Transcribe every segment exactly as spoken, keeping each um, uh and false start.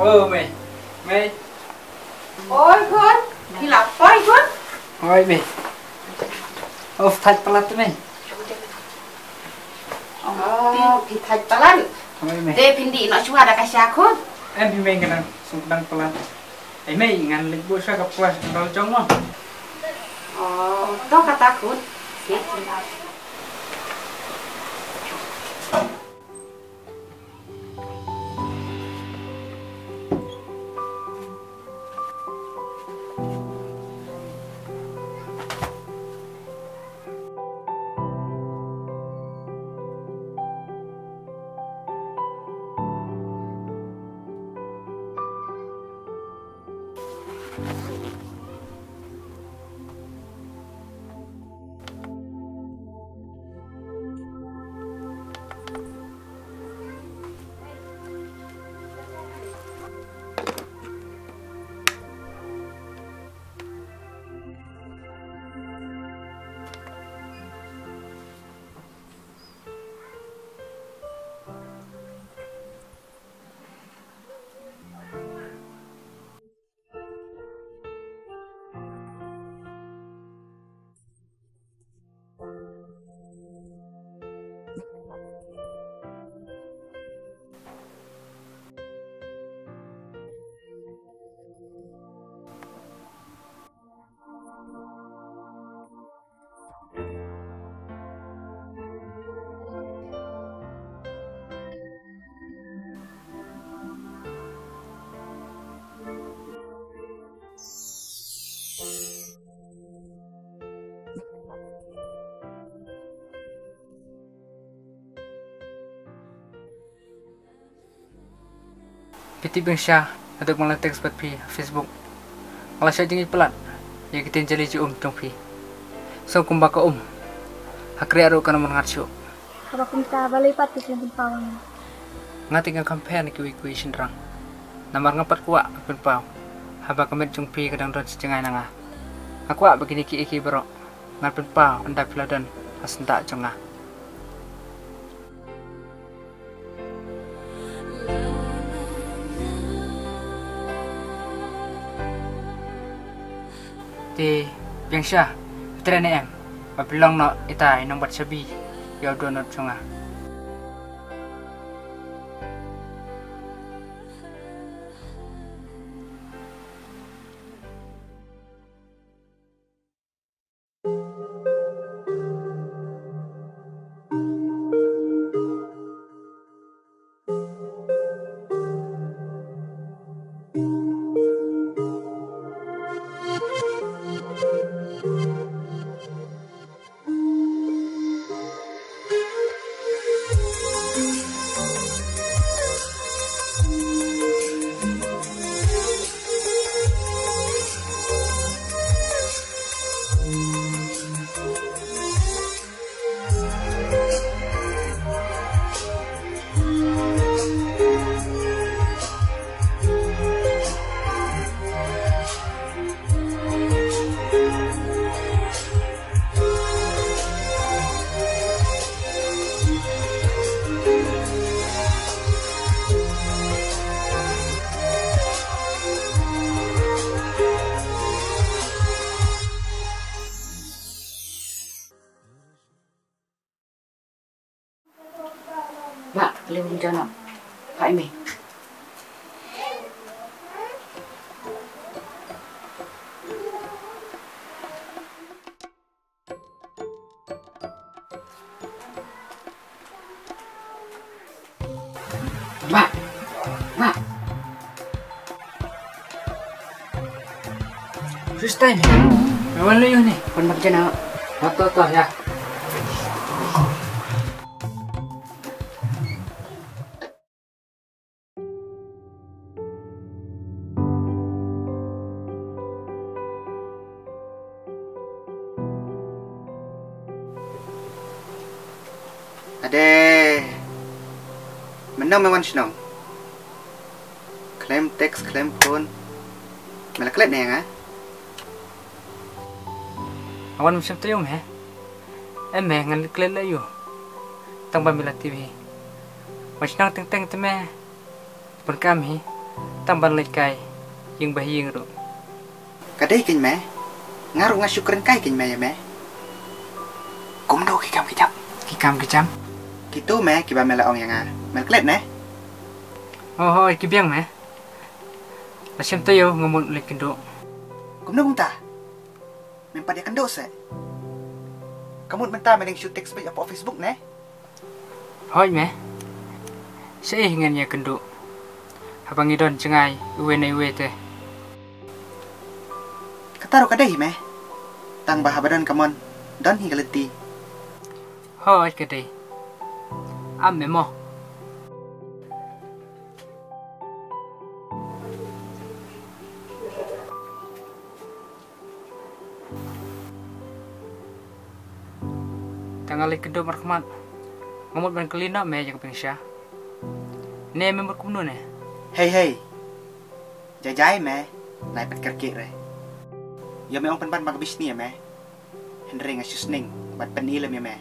Oh, mei. Mei. Oi, khun. Phi la poi, khun. Oi, mei. Of, thait palat, mei. Oh, phi thait palat. Oi, mei. Te phin dih noh shuwa da ka sha, khun. Em, phi mei, ka dang suk dang palat. Ei, mei, ngan leit buh shuwa ka palat dol jong mo. Oh, to kata, khun. Phi tip biang sha, haduh ba nga la text bad phi ha Facebook, nga la shah jingïeit palat ïa ki ktien jali jong um jong phi. Song kumba ka um ha kriah ruh kan ym ngat shuh. Haba kumta balei pat phi khlem pynpaw ïa nga? Nga te ngam compare na kiwei kiwei shynrang. Namar nga pat kwah ban pynpaw haba ka met jong phi ka dang don sha jngai na nga. Nga kwah ba kine kiei kiei baroh ngan pynpaw ynda phi la don ha syndah jong nga. Te biang sha, phi treh ne em ba phi long noh ita i nongbad shabi ïa u dohnud jong nga? Bah, kali bun jana. Hai mi. Bah. Bah. Sustain. Lawan lu yuni. Pun bak jana. Waktu tu ya. Ade. Mynno me wan shnong? Khlem text, khlem phone. Me la klet ne nga? Awan me shem taïew me? Em me, ngan klet la ïu. Tang ba me la tip hi. Wan shnong teng teng te me. Pun kam hi. Tang ban leit kai ïing ba ha ïing ruh. Ka dei kein me. Nga ruh nga shu kren kai kein me ïa me. Kumno ki kam ki jam? Ki kam ki jam? Kitu me kiba me la ong ïa nga. Me la klet ne? Oh, hooid, ki biang me. La shim taïew nga mut leit kynduh. Kumno kumta? Mem pat ïa kynduh se. Ka mut mynta me dang shu text beit hapoh Facebook ne? Hooid me. Shaei ngan ïa kynduh haba ngi don jngai iwei na iwei te? Kata ruh ka dei hi me. Tang ba haba don ka mon, don hi ka lynti. Hooid ka dei. Am me mo. Tang nga leit kynduh markhmat. Nga mut ban kylli noh me ïa ka bingsha. Ne me mut kumno ne? Hei hei. Jai jai me. Nai pat kyrkieh re. Ïa me ong pynban ba ka bishni ïa me. Hynrei nga shu sneng bad pyni lem ïa me.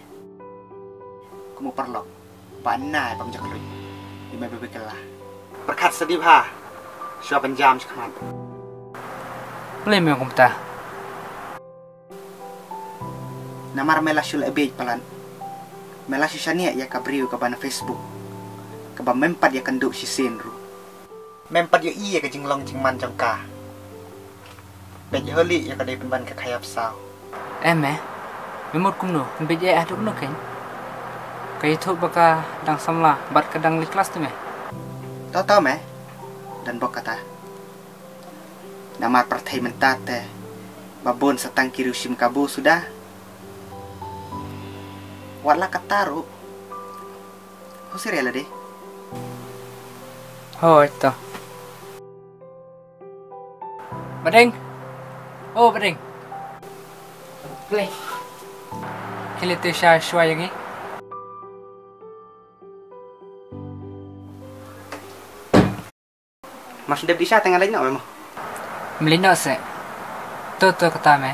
Kum u paralok ba nai bam jakluit. Ïa me ba bikylla. Pyrkhat sa dei bha. Shuwa ban jam shakhmat. Balei me ong kumta? Namar me la shu leh bieit palat. Me la shu shaniah ïa ka briew kaba na Facebook, kaba mem pat ïa kynduh shisien ruh. Mem pat ïohi ïa ka jinglong jingman jong ka. Peit holi ïa ka dei pynban ka khaïap saw. Em me. Me mut kumno? Me beit eh haduh kumno kein? Ka ïathuh ba ka dang samla bad ka dang leit klas te me? To to me. Don bok kata. Namar pyrthei mynta te ba bun sa tang ki riewshim kabu suda. Wat la kata ruh. Husir ïa lade. Hooid to. Badeng. Oh Badeng. Balei? Khie leit tei sha shuwa ïa ngi. Mas dep di sha tang leit noh me mo. Me leit noh se. To to kata me.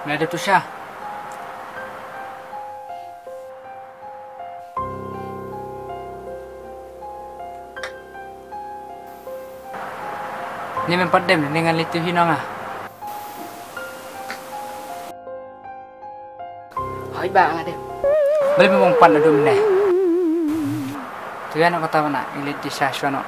Me dep tu sha. Ni mem pat dem ni ngan leit tu hi nong ah. Hoi ba nga dem. Bel mem ong pat na dum ne. Tu ya no kata mana ilit di sha shwa no.